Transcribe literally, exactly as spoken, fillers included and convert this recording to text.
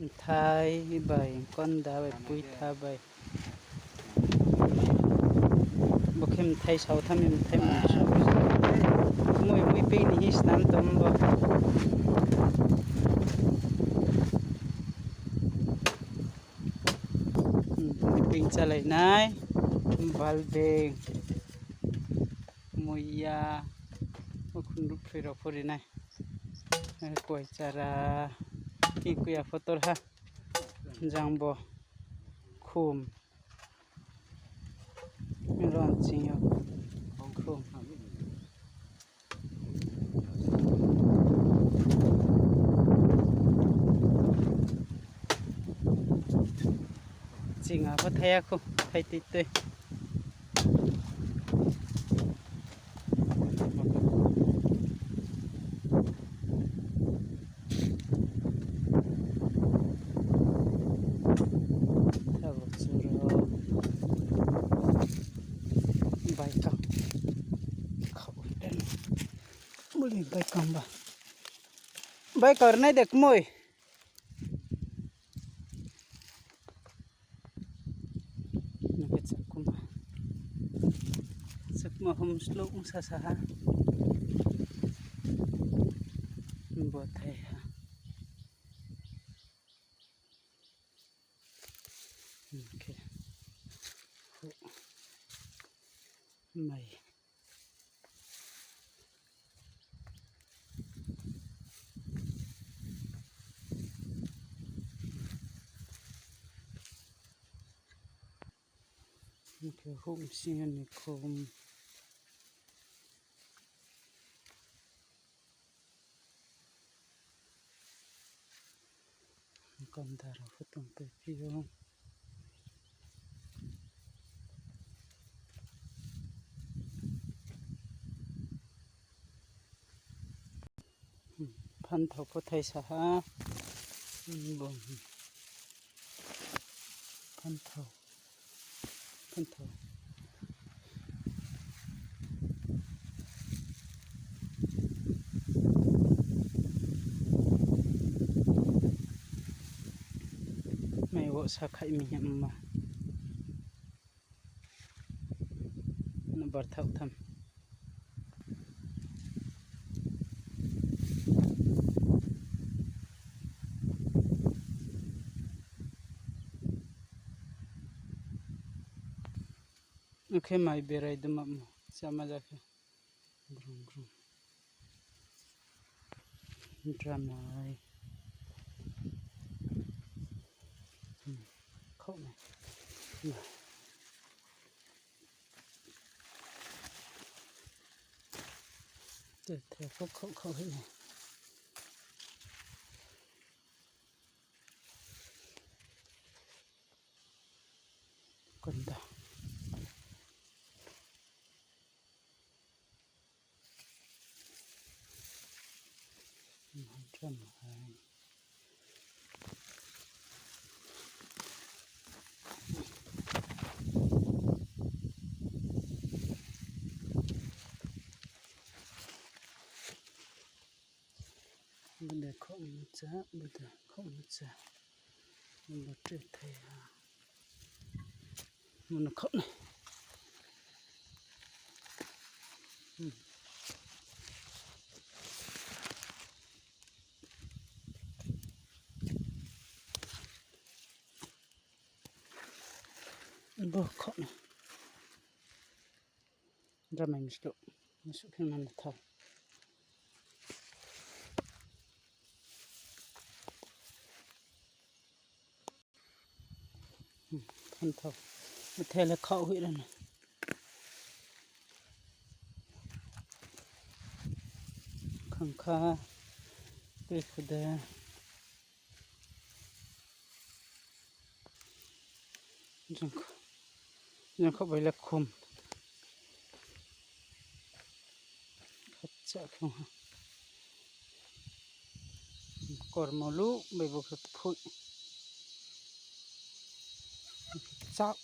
Thai bai, konda bai, pui tha bai. Bukhem thai sau tham, thai mun sau. Mui, mui ping ni hi snam tom bo. Mui ping chalei nai. Balbeng. Muiya. Mukhun rup phui rau phu ri nai. Koi chara. Ki kuya photo ha. Jangbo. Khum. Ron ching yo. Khum. Chinga pa thai a khu, thai ti tui. Thabo churo. Baikam. Khou den. Muli baikam ba. Baikam nai dek moi. Nake chakuma. Chakuma hum slow ung sa sa ha. Bo thai ha. Okay. Mai. Okay, hum sing ni khum. Kam da ra phu tum pe pi o. Phan thau phu thai sa ha. Bom. Phan thau. Phan thau. Mei wo sa khai mi hem ma. Na bar thau tham. Okay, mai berai dum mo. Sama ja khe. Grum, grum. Drum ai. Hmm. Khou na. Na. Te, te, khou, khou, khou hei. Kunda. Ram hai. Bunda khou na cha, bunda khou na cha. Bunda tre thei ha. Muna khou na. Hmm. Bo khou na. Ramei mistu, mistu kheng nan thau. Hmm, phan thau. Thei le khou hui rana. Khang kha. Tui khu de. Zang khou, zang khou bai la khum. Khat cha khou ha. Kor mo lu bai bu khat phui. Chak.